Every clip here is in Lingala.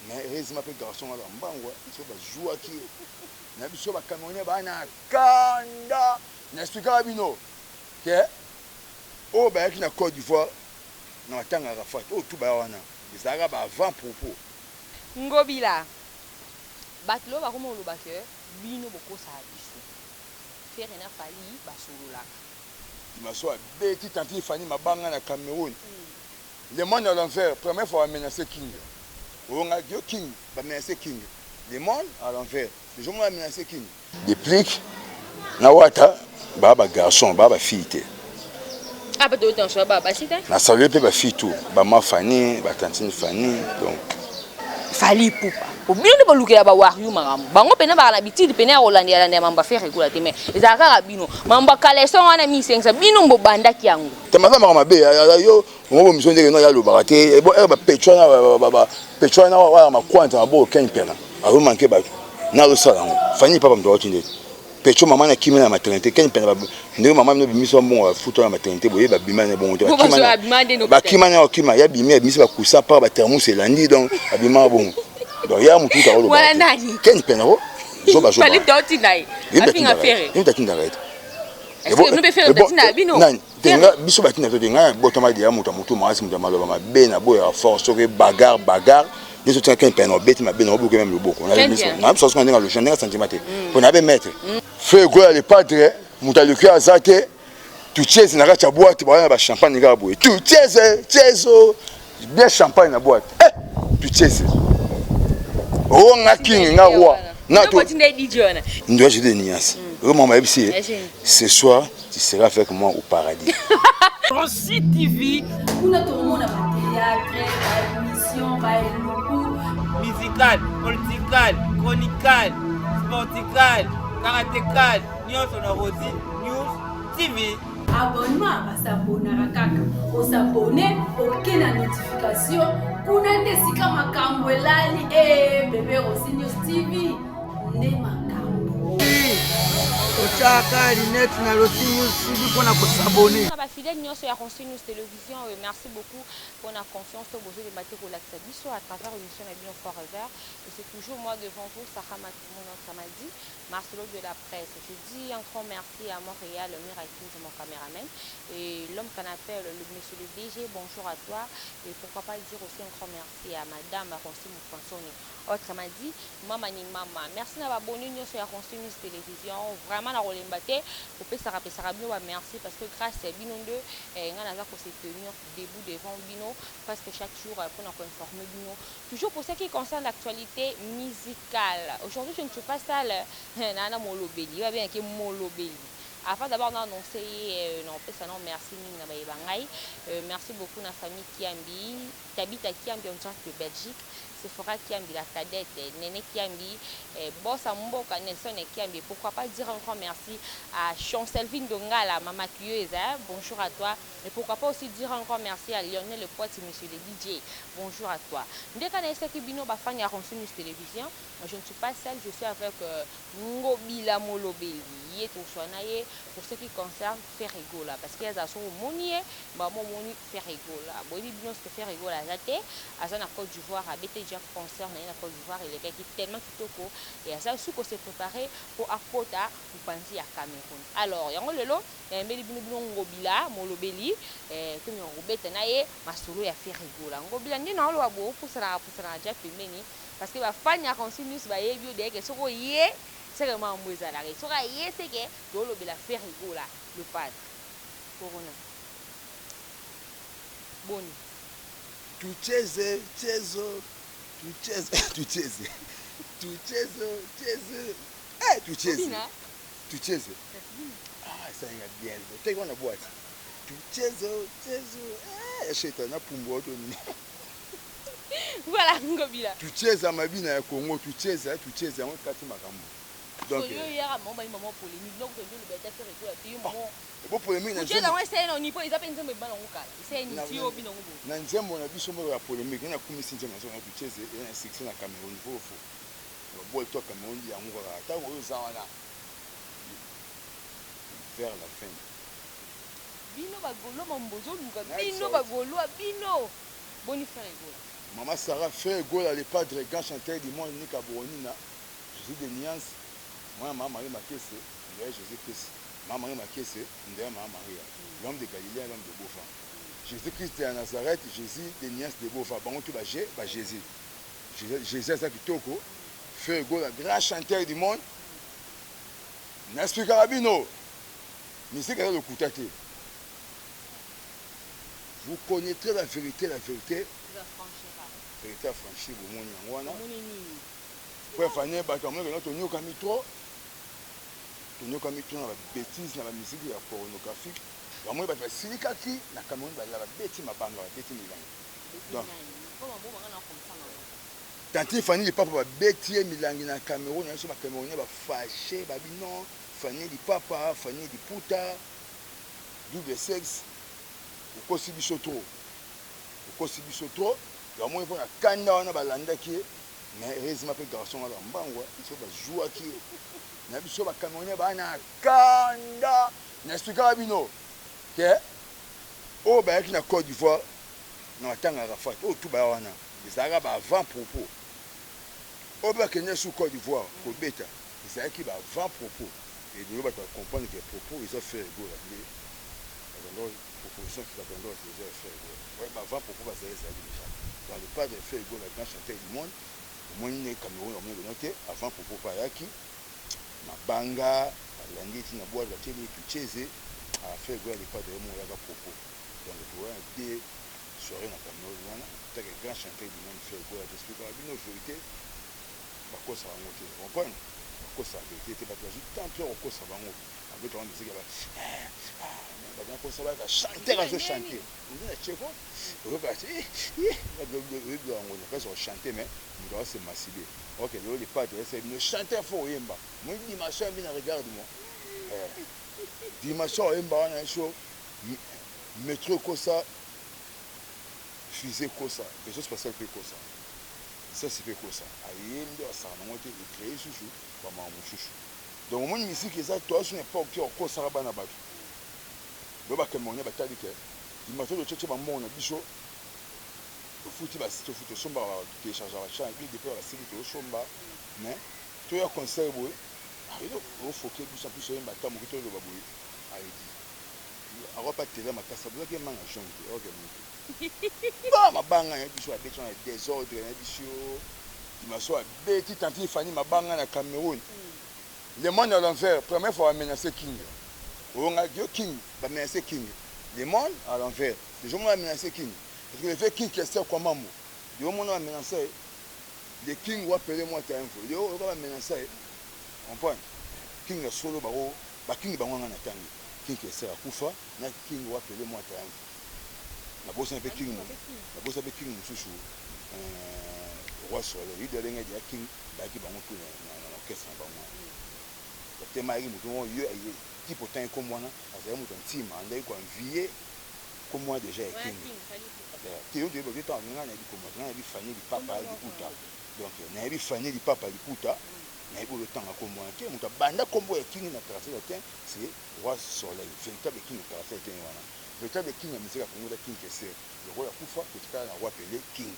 Mais heureusement mpe garçon wana mbangu so bazwaki ye na biso ba Camerounais baa na kanda. Na explikaka bino ke oyo bayaki na Cote d'Ivoire na matanga ya Arafat, oyo tout baya wana ezalaka ba avant propos. Ngobila, bato lelo bakoma koloba que bino bokosaka biso. Ferre na Fally basololaka. Dimaso abeti tantine Fanny mabanga na Cameroun. Le monde à l'envers, première fois ba menacer King. Oyo nga yo King, ba menacer King. Le monde à l'envers. Toujours ba menacer King. Deplick na Wata ba ba garçon, ba ba fille te. Ah, ba to so ba basi te. Na saluer pe ba fille tout, ba ma Fanny, ba tantine Fanny, donc Fally Ipupa. Bino nde bolukela ba warrior makambo. Bango pena ba na bitidi pena ya kolandela landela mambo ya Ferre Gola te mais ezalaka kaka bino. Mambo ya caleçon wana 1500 bino mbobandaki yango. Tamaza makambo mabe yo ngo miso ndenge no ya lobaka te bo ba pechwa na ba pechwa na wa makwanza maboko ken pena azo manquer bato na azosala yango Fanny papa moto awati ndeti pecho mama na kimia na maternité ken pena ndenge mama bino bimisa mbongo bafuta na maternité boye babima na bongo te bakima na okima ya bimi abimisi bakusa par bathermos elandi donc abima bongo donc ya motu uta koloba ken pena ko zoba zoba ye atindaka ye nani te nga biso batinda to te ngai botama deya moto ya motu makasi moto ya maloba mabe na boyaka fort soki bagarre bagarre nde soki ken pena obeti mabe na obuke meme loboko na biso soki ndenge aloge ndenge sentiment te mpo na be maître Ferre Gola le padre moto aleki aza te tucheze na kati ya boîte baya na ba champagne kaka boye tucheze chezo bien champagne na boîte eh tucheze o nga king nga roi na to ndoya je de niance oyo mama yebisi ye ce soir tu seras avec moi au paradis. Rossi TV. Kuna tokomona ba théâtre, ba émission, ba eluku. Musical, political, chronical, sportical, karatécal, nyonso na Rossi News TV. Abonnement basabonaka kaka osabone oke na notification kuna nde esika makambo elali e eh, bebe Rossi News TV nde makambo. Otyaka linete na Rossy News TV mpo na kosabone. Na ba fidèles nyonso ya Rossy News Télévision, merci beaucoup pour la confiance oyo bozolemba te kolakisa biso à travers émission na bino Forever. Et c'est toujours moi devant vous, Sarah Matumona Samadi, Marcelo de la presse. Je dis un grand merci à Montréal, Miracle, mon caméraman, et l'homme qu'on appelle le monsieur le DG, bonjour à toi. Et pourquoi pas dire aussi un grand merci à madame Rossy Moufansoni. Autrement dit, mama ni mama. Merci na ba abonnés nyonso ya Rossy News Télévision. Vraiment na kolemba te, kopesaka pesaka bino ba merci parce que grâce ya bino nde eh, nga naza ko se tenir debout devant bino presque chaque jour pour na ko informer bino. Toujours pour ce qui concerne l'actualité musicale. Aujourd'hui, je ne suis pas seule. Na na molobeli, ba bien ke molobeli. Avant d'abord d'annoncer euh, non, pesa non merci mingi na bayeba ngai. Merci beaucoup na famille Kiambi, Tabitha Kiambi en direct de Belgique. Sephora Kiambi la cadette, Nene Kiambi, eh, boss ya mboka Nelson Kiambi. Pourquoi pas dire un grand merci à Chancelvine Dongala, Mama Kiyeza, bonjour à toi. Et pourquoi pas aussi dire un grand merci à Lionel Le Poiti, monsieur le DJ, bonjour à toi. Ndeka na esaki bino ba fan ya Rossy News Télévision, je ne suis pas seule, je suis avec Ngobila Molobeli, ye toswana ye pour ce qui concerne Ferre Gola parce que aza so omoni ye ba momoni Ferre Gola. Boyebi bino ce que Ferre Gola aza te, aza na Côte d'Ivoire, abete déjà concert na ye na Côte d'Ivoire elekaki tellement kitoko et aza su ko se préparer po akota mopanzi ya Cameroun. Alors yango lelo nayembeli bino bino Ngobila Molobeli eh, tomeka kobeta na ye masolo ya Ferre Gola. Ngobila nde na oloba bo pusanaka pusanaka déjà pembeni parce que ba fan ya Rossy News bayebi yo deyeke soki oye seke mambo ezalaka soki aye seke tolobela Ferre Gola le padre corona boni. Tucheze chezo tucheze tucheze tucheze cheze eh tucheze Obina? tucheze ah esalinga bien teki wana boîte tucheze chezo eh sheta na pumbu to nini. Voilà Ngobila. Tucheza mabina ya Congo tucheza tucheza yango kati makambo. Donc yo yaka mama bani mama polémique donc to loba ta Ferre Gola te yo mama. Bo polémique na nzembo. Tucheza ngo esene no nipo eza pe nzembo ebana ngo kala. Esene ni ti yo bino ngo bo. Na nzembo na biso moko ya polémique na kumisi nzembo na nzembo tucheze eza na succès na Cameroun fo fo. Ba boy to Cameroun yango kaka tango oyo za wana vers la fin. Bino ba gaulois mambo bozoluka bino ba gaulois bino boni Ferre Gola. Mama Sarah Ferre Gola le padre grand chanteur du monde Nika Boronina Jesus de nuance mwana mama Marie Makese ndaya Jesus Christ mama Marie Makese ndaya mama Maria l'homme de Galilée l'homme de Bova Jesus Christ ya Nazareth Jesus de nuance de Bova bango tout ba G ba Jesus Jesus aza kitoko Ferre Gola grand chanteur du monde na explikaka bino musique eza lokuta te. Vous connaitrez la verite, la verite vous affranchira. Verite affranchir bomoni yango wana. Omoni nini? Po efanye bato bamoni kena tonyokami trop, tonyokami trop na ba betises na ba musique ya pornographique. Bamoni bato basilikaki na Cameroun balala babeti mabanga babeti milangi. Donc Tantine Fanny Lipapa babeti ye milangi na Cameroun, na biso ba Camerounais ba fâche babi non Fanny Lipapa, Fanny Liputa double sexe. Okosi biso trop okosi biso trop bamoni mpo na kanda wana balandaki ye mais heureusement mpe garçon wana mbangu biso bazuaki ye na biso ba camerounais baa na kanda na explikaka bino ke oyo bayaki na Côte d'Ivoire na matanga ya Arafat oyo tu baya wana ezalaka ba avant propos oyo mpe bakende su Côte d'Ivoire kobeta ezalaki ba avant propos et lelo bato ba comprendre que propos eza Ferre Gola nde Bakendaki proposition ki bakendaki dejà ya Ferre Gola. Ouais ba avant propos bazali ezalaki dejà. Dans le padre Ferre Gola grand chanteur du monde omoni ne Cameroun bamoni bino te avant propos pa ayaki mabanga balandi ti na boîte batieli ye tucheze ah Ferre Gola le padre ye moko ayaka propos donc toya na deux soirée na Cameroun wana take grand chanteur du monde Ferre Gola t'expliquera bino vérité bakosaka yango te comprendre bakosaka vérité te bato bazwi temps to ya kokosa bango. Abeta wana musique ya ba eh, ah, bato na kosa bayaka chanteur azo chanter nde na cheko oyoka oyebi yango na place ochante mais moto azo se massibe ok lelo le padre esa bino chanteur fo oyemba moi dimension ya bina regarde moi eh, dimension oyemba wana so metro ekosa fusée ekosa vaisseau spatial mpe ekosa lisasi mpe ekosa ayembi asaka nango te ecree susu bamama mosusu. Donc omoni musique eza toza sur epoque te okosaka bana batu lelo ba camerounais batali ke dimanche oyo totie ba mbongo na biso tofuti ba tofuti tosombaka ba telechargeaka ba chant epuis depuis ba sili tozosomba mais toya concert boye ayo ofoke biso en plus oyemba ata moke toloba boye ayedi akopa tele makasi abozaki ye manga jaune te oke moto ba mabanga ya biso abeti na desordre na biso dimanche abeti tantine Fanny mabanga na Cameroun Le monde à l'envers, première fois ba menacer King. Oyonga yo King, ba menacer King. Le monde à l'envers. Les gens ba menacer King. Parce que le fait King Kester Kwamambo, yo mona ba menacer le King wa pele moi ta info. Yo oyoka ba menacer. Comprendre? King ya solo ba ba King bango nga na tangi. King Kester akufa na King wa pele moi ta info. Na bosa pe King mo. Na bosa pe King mususu euh, roi soleil. Yuda lenga dia King bayaki bango tout na orchestre na bango wana tema ayaki moto moko ye tipo otangi nkombo wana azalaki moto ya ntima andaki koenvie nkombo wana deja ya king te yo toyeba te ntango ngai nayebi nkombo ngai nayebi fani lipapa liputa donc nayebi fani lipapa liputa nayebi oyo otanga nkombo wana te moto abanda nkombo ya king na quartier latin c'est roi soleil véritable king ya quartier latin wana véritable king ya musique ya congo eza king kester lokola kufa totikala na roi pele king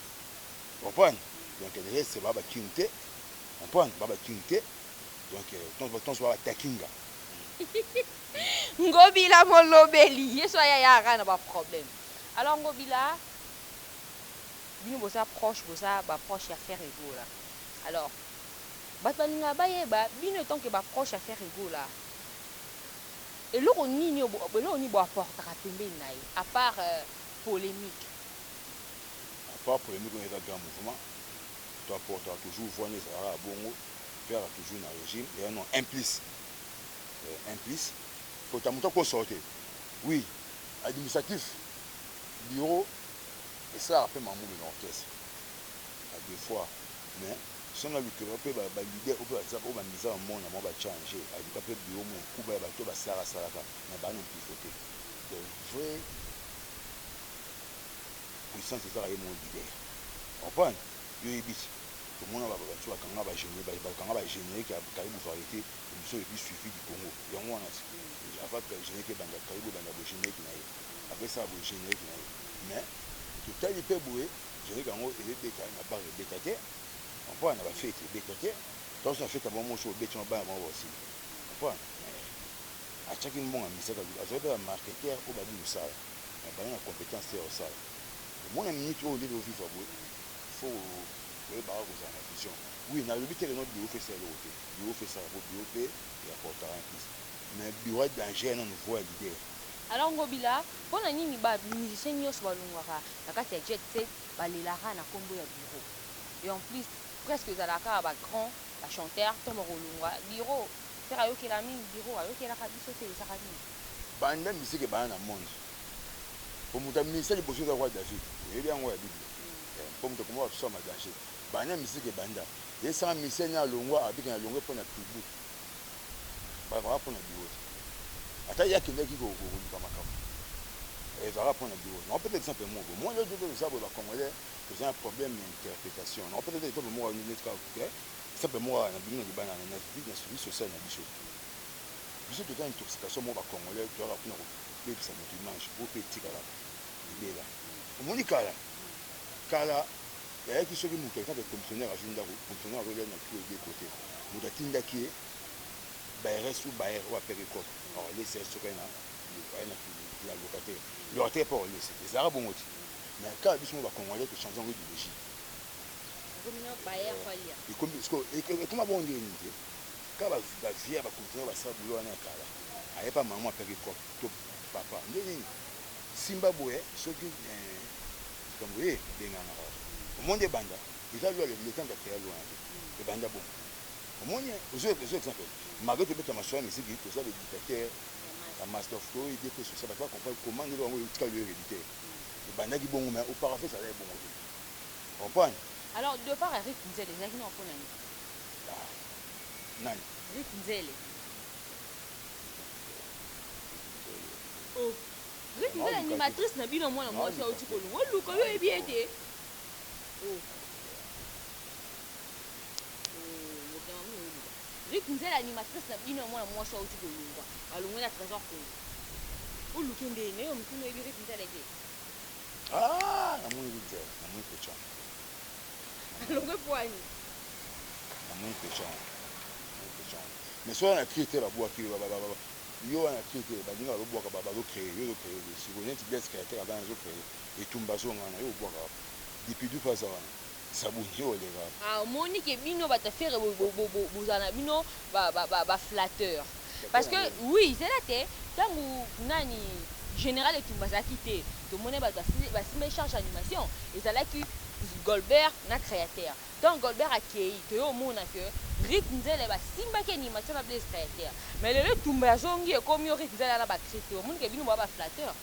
Comprendre? Donc le reste ba ba king te. Comprendre? Ba ba king te. Donc tons ba ba takinga. Ngobila molobeli ye so aya yaka na ba problème. Alors Ngobila bino boza proche boza ba proche ya Ferre Gola. Alors bato balingaka bayeba bino etant que ba proche ya Ferre Gola eloko nini eloko nini bo apportaka pembeni na ye à part euh, polemique. A part polemique oyo eza grand mouvement to apportaka toujours voix nde ezalaka ya bongo vers toujours na regime eya non un plus un plus pota moto akosa yo te oui administratif bureau esalaka mpe mamulu na orchestre ba deux fois mais soki nalukela mpe ba leader oyo mpe baza oyo bamisa bamona mwa bachange aluka mpe bureau mo kuba ya bato basalakasalaka mais baa na mpifo te de vrai puissance ezaka ye moko leader comprendre yo oyebi ti tomona ba bato bakanga ba gene bakanga ba generique ya karibu variété émission le plus suivi du Congo yango wana ti avant generique ebanda karibu ebanda boye generique na ye apesa boye generique na ye mais totali mpe boye. Générique yango ezobeta na bar, ebeta te, comprendre, na bafete ebeta te. Toso na fete ya bango moso obeti yango, bana bango basili, comprendre. Atiaki mbongo ya misaka, azwaki mpe bamarketeur oyo babi mosala, mais baza na compétence te ya kosala. Omona, minute oyo nde tovivre boye, faut koyebaka kozala na vision. Oui, nalobi te keno bureau fe esala eloko te. Bureau fe esala, po bureau mpe eapportera un plus, mais bureau ya danger nano voix ya leader. Alors Ngobila, mpona nini bamusicien nyonso balongwaka na kati ya jet set balelaka na nkombo ya bureau? Et en plus, presque ezalaka kaka bagrand bachanteur to bakolongwa bureau. Ferre ayokela mingi bureau, ayokelaka biso te. Ezalaka nini? Banda misike ebanda na monde, po moto amisa liboso eza kwa David, oyebi yango ya Bible, mpo moto akoma basoma danger. Banda misike ebanda, esanga misene alongwa, abika na longwe mpo na public, balobaka mpo na bureau te. Ata ye akendaki koluka makambo, ezalaka mpo na bureau non. Peut-être exemple moko, moi lelo toza boye, bacongolais toza na problème ya interprétation. Non, peut-être exemple moko neti kaka exemple moko na bimi na libanda na vie sociale na biso. Biso toza intoxication moko, bacongolais toyaka mpona kobebisa moto image oyo mpe etikalaka libela. Omoni, kala kala yayaki soki moto, exemple, commissionnaire azwi ndako, commissionnaire azolia na tous les deux côtés. Moto atindaki ye bailleur ou bailleur oyo apeki cope, akolesa ye soki aye na locataire, locataire mpe akolesa. Ezalaka bongo te. Mais kaka biso mo bacongolais tochange yango idéologie, ekoma bongo. Ndenge nini te? Kaka bavia bacommissionnaire basala bulo wana ya kala, ayepa mama apeki cope to papa nde nini simba boye, soki likambo ye bengana kaka. Omoni, ebanda eza loi, le temps ya créa loi wana te, ebanda bongo. Omoni, ozwi exemple, malgré tobeta masolo ya misiki, toza baéducateur ya masse, donc toyede mpe social, bato bacomprendre comment ndenge yango etika lo héréditaire ebandaki bongo. Mais auparavant ezalaki bongo te, comprendre. Alors départ ya Rik Nzele ezalaki na mpona nini? Nani? Rik Nzele. Oh, Rik Nzele, animatrice na bino, mwana mwasi auti kolonga, oluka yo oyebi ye te. Oh. Oh, oluka Rik Nzele, animatrice na bino, mwana mwasi auti kolongwa, alongwe na Trésor Congo. Oluki ndeni yo motuna, oyebi Rik Nzele te? Ah, namoni Rik Nzele, namoni Pechan. Alongwe pwani. Namoni Pechan, namoni Pechan, mais soki na cri te, babwaki yo wana cri te, balinga bazobwaka, bazocréer, yo ozocréer te. Sikoyo neti Blaise créateur aza, azocréer etumba, azongana yo, obwaka Dipidu mpe aza wana, sabuni yo oleka. Ah, omoni ke bino bato Ferre bozala na bino baflatteur, parce que oui, zela te, ntango nani, général Etumba azalaki te, tomoni bato basimba charge animation ezalaki Golbert na créateur. Donc Golbert akei, toyo omona ke Rik Nzele basimbaki animation na Blaise créateur. Mais lelo Etumba azongi, ekomi yo Rik Nzele ana bacri te. Omoni ke bino boya baflatteur.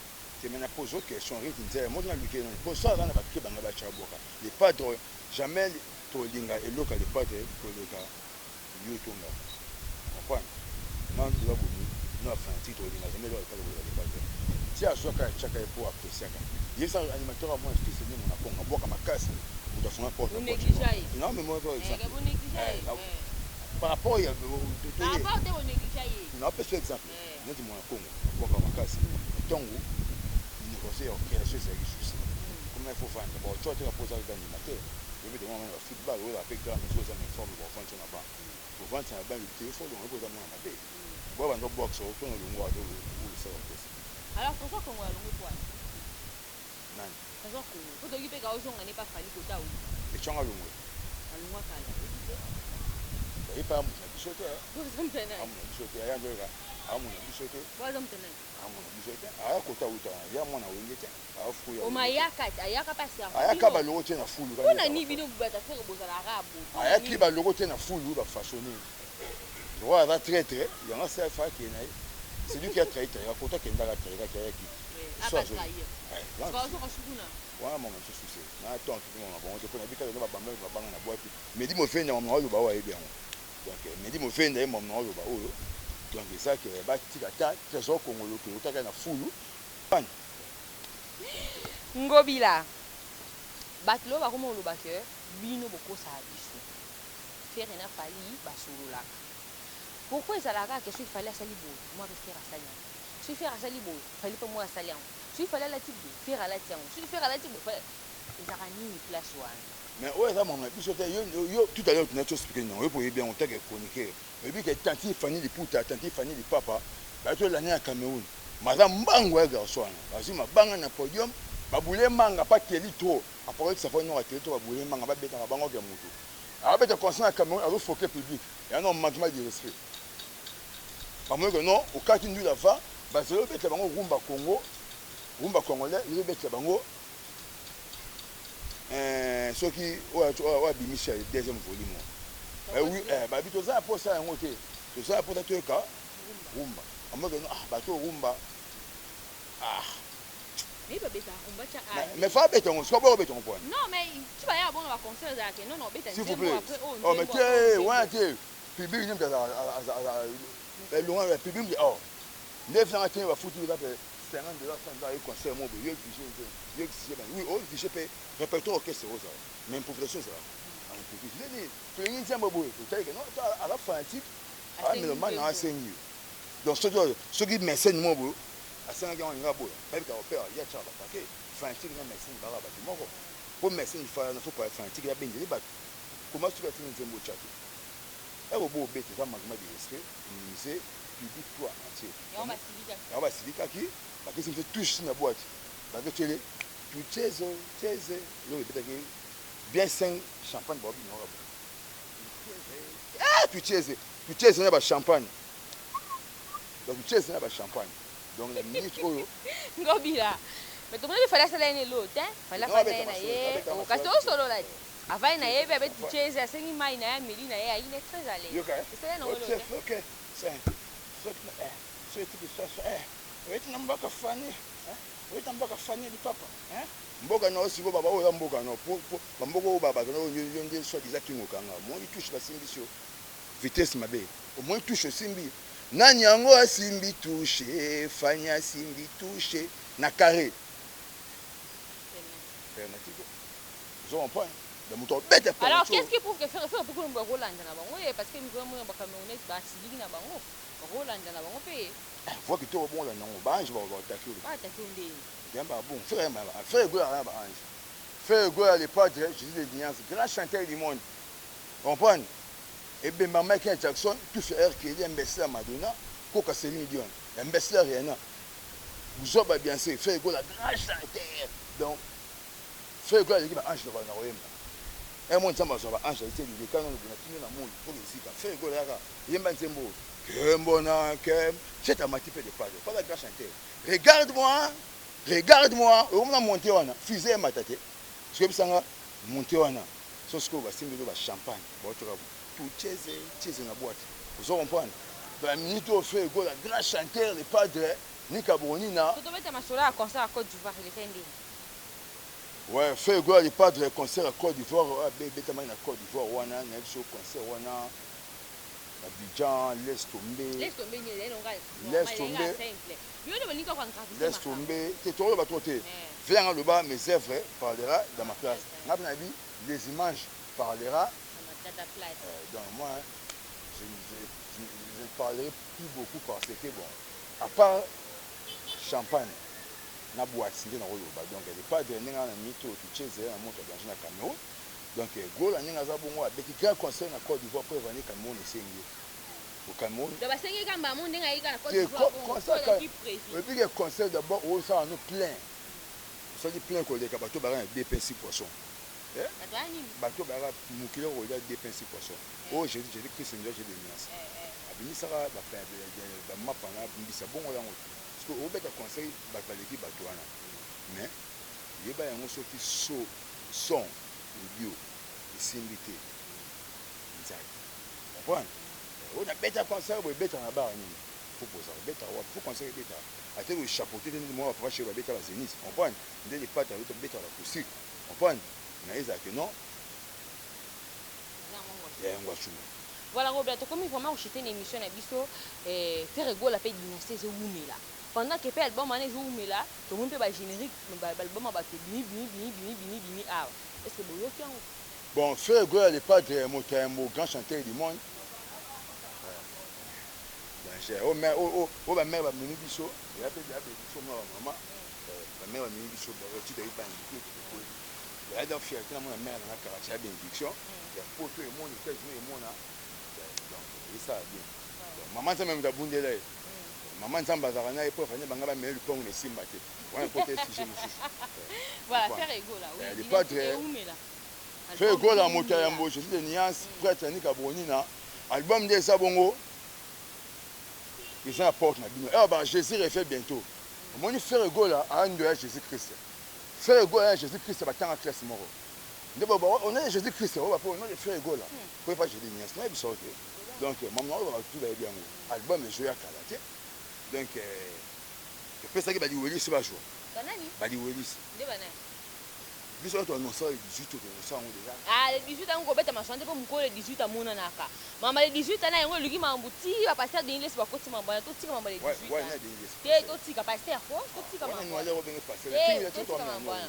Te, mais na pose question, Rik Nzele moto naluki nani po so aza na bapie banga batya bwaka le padre. Jamais tolinga eloko ya le padre koleka yo tonga, comprendre. Nga toza bomi no ya fanatique, tokolinga jamais eloko ya le padre koleka le padre. Ti azwaka, atiaka ye po appréciaka ye. Sa animateur ya mwana fils nde mona konga abwaka makasi, moto afunga porte. Non, mais moi, par exemple, par rapport ya napesa exemple neti mwana Kongo abwaka makasi, ntango université ya création ezalaki souci, comment il faut vendre. Bon, tu vois, po ozalaki animateur, oyebi te mwana bafootball oyo ape grand, mais soki oza na informe, bovandi na ban, bovandi na ban te, faut longo po oza mwana mabe, boya bando boxe mpona olongwaka te, olusaka orchestre. Alors Trésor Congo alongwe pwani? Nani? Trésor Congo, po toki mpe ka ozonga ne pa Fally kota o. Echanga alongwe. Alongwa kala, oyebi te? Ye mpe amutu na biso te. Aza moto nani? Amu na biso te, aya nzoyoka amu na biso te. Bo aza moto nani? Amu na biso te, aya kota uta wana, ya mwana wenge te, afuya. Oma ayaka, ayaka mpasi. Ayaka baloko te na fulu. Mpona nini bino bato Ferre bozalaka bo? Ayaki baloko te na fulu, bafaçonne roi aza traître, yango asala fa akende na ye. C'est lui qui a trahi, trahi akota, akendaka, trahiraki, ayaki. Wana mama mosusu se na temps tokoma bango te, mpona bikala babamba babanga na bwaki Medi Mofenda, mama oloba oyo ayebi yango. Donc Medi Mofenda ye mama oloba oyo. Donc eza ke batika ta Trésor Kongolo tokotaka na fulu. Ngobila, bato lelo bakoma oloba ke bino bokosaka biso, Ferre na Fally basololaka. Pourquoi ezalaka ke soki Fally asali boye, mwa mpe Ferre asali yango? Soki Ferre asali boye, Fally mpe mwa asali yango? Soki Fally alati boye, Ferre alati yango? Soki Ferre alati boye? Ezalaka nini place wana? Mais oyo eza makambo na biso te. Yo, yo tout à l'heure tunaki expliquer nango, yo po oyebi yango tant que chroniqueur. Oyebi que tantine Fanny Liputa, tantine Fanny Lipapa bayaki kolanda na Cameroun. Maza mbangu ya garçon wana. Bazui mabanga na podium, ba bouler manga pa Kelly trop. Apocalypse safari noko ateli to ba bouler manga ba beta mabanga ok mutu. Abeta concert na Cameroun azo foke public. Ya non manquement de respect. Bamoni que non okati ndula va bazali obetela bango rumba Congo, rumba congolais, yo obetela bango eh, soki oyo abimisi ya deuxième volume eh, oui, eh, babi toza na posa yango te, toza na posa toyoka rumba. Amoni que non, ah, bato rumba, ah. Mais babeta rumba tcha ah. Mais fa beta ngo, soki boko beta ngo pona. Non mais tu vas ya bongo ba concert za ke non non beta S'il vous plaît. Oh mais te wana te public nde mutu aza elonga public mutu oh nde fanga te ba futi ba pe 50 dollars 100 dollars ye concert mo boye yo exige nzembo yo exige ba oui o exige pe répertoire orchestre ozala mais improvisation ezala en improvise nde nini tolingi nzembo boye otali ke non aza fanatique aza mélomane na asengi yo donc soki soki mécène mo boye asengaki yango alinga aboya bayebika opera ye atyaka bapake fanatique na mécène baka bato moko po mécène fana na fo fanatique abendeli bato koma soki asengi nzembo otya te eko bo obeta eza manquement de respect minimiser public toi entier. Yango basilikaki bakesi biso touche na boîte baketele tuchezo cheze eloko ebetaki bien 5 champagne baobinaka bo ah tucheze tucheze na ba champagne donc tucheze na ba champagne donc na minute oyo Ngobila mais tomoni Fally asala ye na eloko te Fally afanda ye na ye kasi osolola te avandi na ye mpe abeti tucheze asengi mai na ye ameli na ye il est très à l'aise esala ye nango eloko te. Oyeti na mboka Fanny oyeti na mboka Fanny lipapa mboka na yo sikoyo baba oyo eza mboka na yo ba mboka oyo bato na yo nde soit disant kingo kanga omoni touche basimbisi yo vitesse mabe omoni touche osimbi nani yango asimbi touche Fanny asimbi touche na carré penalty ozo comprendre donc moto akobeta Alors qu'est-ce qui prouve que Ferre Ferre pourquoi bakolanda na bango ye parce que mikolo mona ba Camerounais basiliki na bango bakolanda na bango mpe. Voix kitoko bongo olanda yango ba ange ba attaquer yo. Ba attaquer yo ndenge. Yamba bon Ferre yamba Ferre Gola na ba ange. Ferre Gola le padre Jésus de nuance grand chanteur du monde. Comprendre? Ebemba Michael Jackson tous R Kelly imbécile ya Madonna Koka Céline Dion imbécile ya Rihanna buzoba Beyoncé Ferre Gola grand chanteur donc Ferre Gola aleki ba ange na koyemba. Un mois nzambe azwa ba ange aite lileka nano boye natindi na moi mpo ezika Ferre Gola yaka yemba nzembo oyo kembo na kem c'est amati pe de padre pas la grand chanteur regarde moi regarde moi okomona monte wana fusée emata te soki ebisanga monte wana so sikoyo basimbeli ba champagne baotoka tucheze cheze na boîte ozo comprendre ba minute oyo Ferre Gola grand chanteur le padre Nika Boronina tobeta masolo ya concert ya Côte d'Ivoire eleka ndenge. Ouais, Ferre Gola le padre concert ya Côte d'Ivoire oyo abetamaki na Côte d'Ivoire wana na biso concert wana Abidjan laisse tomber. Laisse tomber nini ezali nonga laisse tomber bino nde bolingi kaka engravise laisse tomber te tokoloba trop te viens nga loba mes œuvres parlera dans ma place nga mpe nayebi les images parlera dans ta place. Donc moi je, je, je, je parlerai plus beaucoup parce que bon à part champagne na boîte nde nakoloba donc le padre ndenge na mito tucheze na moto ya danger na Cameroun donc Gola ndenge aza bongo abeti grand concert na Côte d'Ivoire po evandi Cameroun esengi au Cameroun donc basengi kamba mo ndenge ayika na Côte d'Ivoire concert oyebi ke concert d'abord osala no plein osali plein koleka bato bayaka na deux pain six poisson bato bayaka mokili kolia deux pain six poisson oyo Jésus Jésus Christ ndio Jésus de nuance abimisaka bamapa na mbisa bongo yango te parce que obeta conseil bato baleki bato wana mais yeba yango soki so son audio esimbi te nzali comprendre oyo nabeta concert boye ebeta na bar nini faut poza obeta wapi faut concert ebeta ate ko chapeauter te ndenge mwa papa chéri babeta ba Zenith comprendre nde les pattes abeta beta ba acoustique comprendre na ezala que non ya yango achuma. Voilà Ngobila tokomi vraiment kochite na émission na biso Ferre Gola pe dynastie ezowumela pendant que pe album wana ezowumela tomoni pe ba générique ba album ya bato ebimi bimi bimi bimi bimi bimi awa est ce que boyoki yango? Bon Ferre Gola le padre moto ya yambo grand chanteur du monde danger oyo mère oyo ba mère bamemi biso eya pe ya biso mwa ba mama ba mère bamemi biso batita ye bangi te. Ya donc fierté na mona mère na nga quartier ya bénédiction ya poto emona États-Unis emona, donc esala bien. Mama Nzambe moto abundela ye, mama Nzambe azalaka na ye mpo afandi banga bamele lupango na esimba te wana kote sujet mosusu. Voilà, Ferre Gola, oui. Le padre Ferre Gola, moto ya yambo, Jésus de nuance, prêtre Anika Bronina, album nde eza bongo, eza na porte na bino ewa ba Jésus refait bientôt. Omoni Ferre Gola ando ya Jésus Christ, Ferre Gola ya Jésus Christ, batanga classe moko nde on est Jésus Christ oyo bapo on est Ferre Gola po epa Jésus de nuance na biso te. Donc mama oyo bato bayebi yango, album ezoya kala te. Donc topesaki baliwelisi bazwa baliwelisi biso bato annonça le 18, toannonça yango déjà. Ah, le 18 yango kobeta masolo te, mpo mokolo le 18 amonanaka. Mama le 18 ana yango eluki mambo ti bapasteur Denis Lesi bakoti mambo wana. Totika mambo le 18 te, totika pasteur ko totika mambo wana.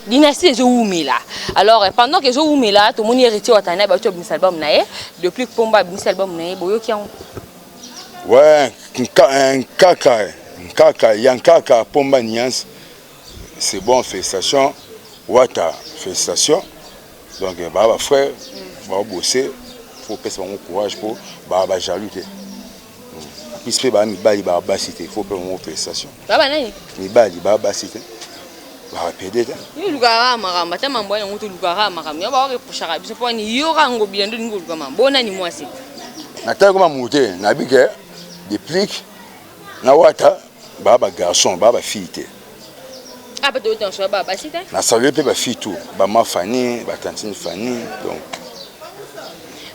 Dynastie ezowumela. Alors pendant que ezowumela, tomoni Héritier Watanabe bauti abimisa album na ye depuis Pomba abimisa album na ye, boyoki yango? Ouais, nkaka nkaka ya nkaka Pomba Nuance, c'est bon, félicitations Wata, félicitations. Donc baa bafrère baobose, faut opesa bango courage mpo baa bajaloux te. Plus mpe baa mibali, baa basi te, faut mpe bango félicitation. Baba nani? Mibali, baa basi te, bapede te. Yo olukaka makambo ata mambo yango, tolukaka makambo yango, baoreprochaka biso mpo wani yoka yango bila nde olingi koluka mambo nani mwasi. Natali koma motu te, nayebi ke Deplique na Wata baa bagarçon, baa bafille te. Ah, bato oyo baa basi te. Na salue mpe bafille tout, bama Fani, batantine Fani, donc.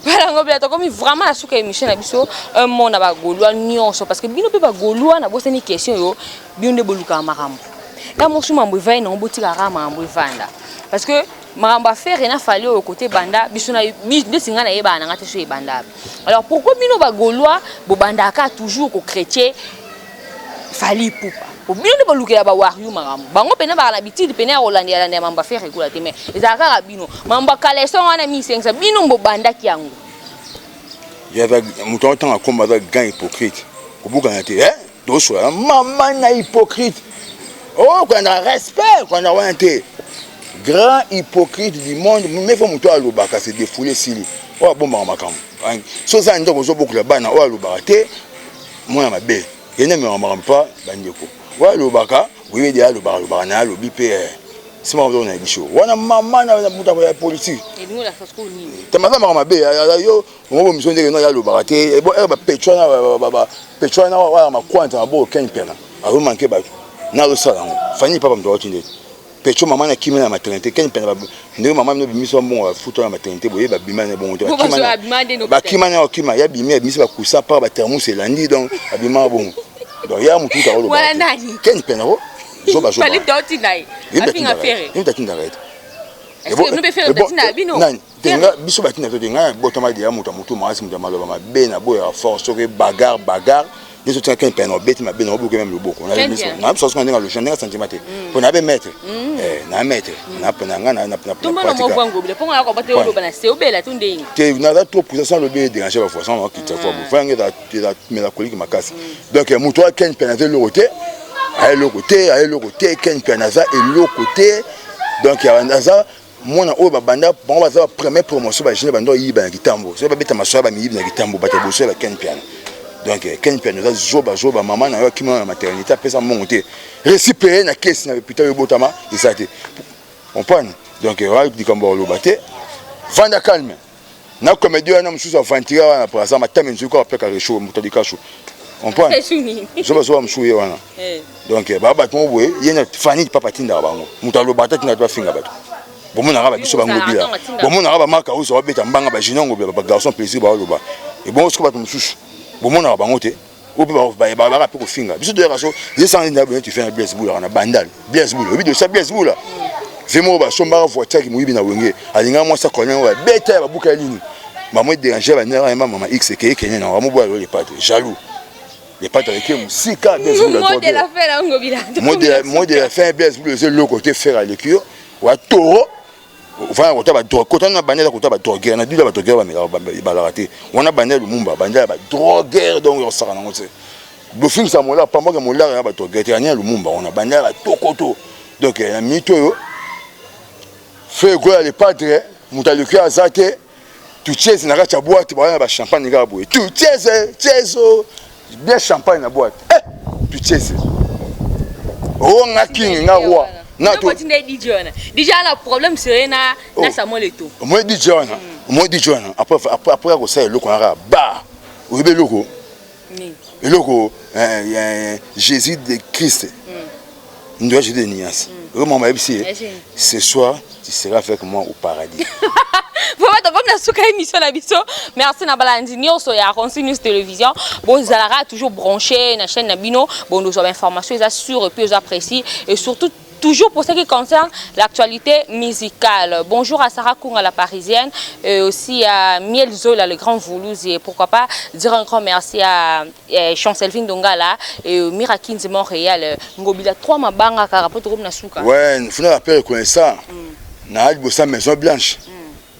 Voilà, yango bila tokomi vraiment na suka émission na biso. Un mot na bagaulois nyonso, parce que bino mpe bagaulois, nabosani question yo, bino nde bolukaka makambo ta mosu, mambo evai nango, botikaka makambo evanda, parce que makambo affaire na Fally oyo kote banda biso na ndeti ngai nayebaka nanga te so ebanda. Alors pourquoi bino bagaulois bobandaka toujours kochrétien Fally Ipupa? Bino nde bolukela bawario makambo, bango mpena baka na bitidi pene ya kolandela landela mambo affaire ekola te, mais ezalaka kaka bino. Mambo ya kaleson wana misengisa bino bobandaki yango. Moto aotanga komba aza grand hypocrite, kobukana te, tosola mama na hypocrite oyo kolanda respect kolanda wana te, grand hypocrite du monde. Mais faut moto alobaka se défoule esili, oyo abombaka makambo so oza ndako ozobokola bana, oyo alobaka te mwana mabe, ye nde amemaka makambo mpa bandeko. Oyo alobaka boyebi, alobaka alobaka na alobi mpe nsima oyo na biso wana mama na moto ya politique tamaza makambo mabe. Yo ongo miso ndenge no alobaka te bapechwa na wana makwanta maboko Ken Mpiana azomanke bato na azosala yango Fani Papa moto awati nde pecho mama na kimia na maternité. Ken Mpiana, ndenge mama bino bimisi mbongo bafuta na maternité boye, babima na bongo te, bakima na okima ya bimi, abimisi bakusa par bathermos elandi, donc abima bongo. Donc ya motu mutu akoloba Ken Mpiana ko zoba zoba, ye atindaka ete tenga biso batinda to te. Ngai botama deya moto ya motu makasi, moto ya maloba mabe na boyaka force, soki bagarre bagarre nyonso tina Ken Mpiana obeti mabe na obuke meme loboko na biso soki ndenge aloge ndenge sentiment te, mpo na be maître na maître na nga na te, naza trop puissant sans lobi edérange bavoisin na okita fo bofange eza mélancolique makasi. Donc moto wa Ken Mpiana aza eloko te, aya eloko te, aya eloko te. Ken Mpiana aza eloko te. Donc aza mwana oyo babanda bango, baza ba première promotion, bajeune banda oyiba na kitambo, soki babeta masolo ya bamiyibi na kitambo, bato ya boso ya baken Mpiana. Donc Ken Mpiana oza zoba zoba, mama na yo akima na maternité, apesa mbongo te, resi paye na kesi na hôpital oyo ebotama eza te, comprendre. Donc oya likambo ya koloba te, vanda calme na comédie wana mosusu aventurier wana par exemple atame nzuki apeka rechaud moto likasu, comprendre, zoba zoba mosusu ye wana. Donc baa bato moko boye, ye na Fani Papa atindaka bango, moto aloba ata tinda to afinga bato, bomonaka babiso bangobila, bomonaka bamaka oyo babeta mbanga bajunior ngobila, bagarçon plaisir baoloba ebongo. Soki bato mosusu bomonaka bango te, oyo mpe balaka mpe kofinga biso, toyaka so ye sanga nde boye tufe na Blaise Bulaka na Bandal. Blaise Bula oyebi dosa, Blaise Bula ve moko basombaka voiture yaki moyibi na Wenge, alingaka mwasi akonya yango, babeta ya babuka ya nini, bamo déranger banera yemba mama x ekeye kenya na bamoboya yo le padre jaloux, le padre aleki mosika. Blaise Bula, mot de la fin, Blaise Bula eza eloko te, Ferre aleki yo wa toro ofanda kota badrogue, kota na bandela, kota badrogueur na dula, badrogueur bamelaka balaka te wana, bandela Lumumba, bandela badrogueur. Donc osaka nango te, bofingisa molar pambaka molar ya badrogueur te, ania Lumumba wana bandela batokoto. Donc na minute oyo Ferre Gola le padre moto aleki aza te tucheze na kati ya boîte baya na ba champagne kaka boye tucheze chezo bien champagne na boîte eh tucheze oh nga king nga roi na to tinda DJ wana DJ ana problème sérieux na na oh. Samuel Eto'o moi DJ wana mm. moi DJ wana après après après ko sala eloko na ba oyebi eloko eloko eh, eh, Jésus de Christ mm. ndoya Jésus de nuance mm. oyo mama ayebisi ye ce soir tu seras avec moi au paradis. Vraiment tokomi na suka émission na biso. Merci na balandi nyonso ya Ronsi News Télévision. Bozalaka toujours branché na chaîne na bino. Bondozwa ba information eza sûr et puis eza précis et surtout toujours pour ce qui concerne l'actualité musicale. Bonjour à Sarah Kounga, la parisienne, et aussi à Miel Zola, le grand Voulouse, et pourquoi pas dire un grand merci à eh, Chancelvin Dongala et Mira Kinzi Montréal. Ngobila 3 mabanga kaka po tokomi na suka. Ouais, funa la paix reconnaissant. Mm. Na libosa Maison Blanche. Mm.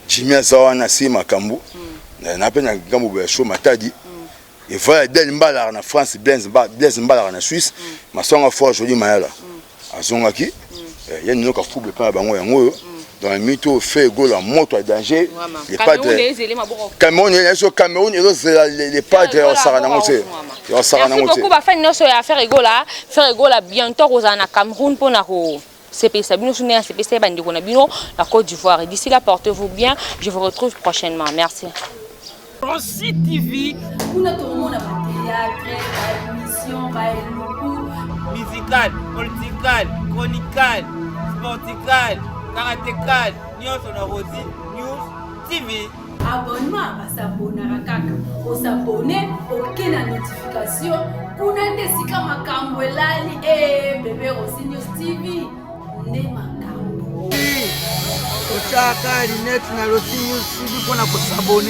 Jimmy aza wana si makambo. Mm. Na pe na ngambo ya show Matadi. Mm. Eva Del Mbalara na France, Blaise Blaise Mbalara na Suisse. Mm. Masonga fort joli mayala. Mm. Azongaki. Mm. Eh, ya ninoka fouble pa bango yango oyo. Mm. Dans le mytho fait gola moto à danger. Les padres. Cameroun, ezo Cameroun ezozela les padres osaka nango te. Osaka nango te. Merci beaucoup ba fan nyonso ya Ferre Gola. Ferre Gola bientôt kozala na Cameroun pona ko sepelisa bino so ndenge asepelisa ye bandeko na bino na Côte d'Ivoire. D'ici là, portez-vous bien. Je vous retrouve prochainement. Merci. Rossy TV. Kuna tokomona ba théâtre, ba émission, ba eluku. Musical, political, chronical, sportical, karatécal, nyonso na Rossy News TV. Abonnement basabonaka kaka osabone oke na notification kuna nde esika makambo elali e eh, bebe Rossy News TV nde makambo otyaka linete na Rossy News TV mpo na kosabone.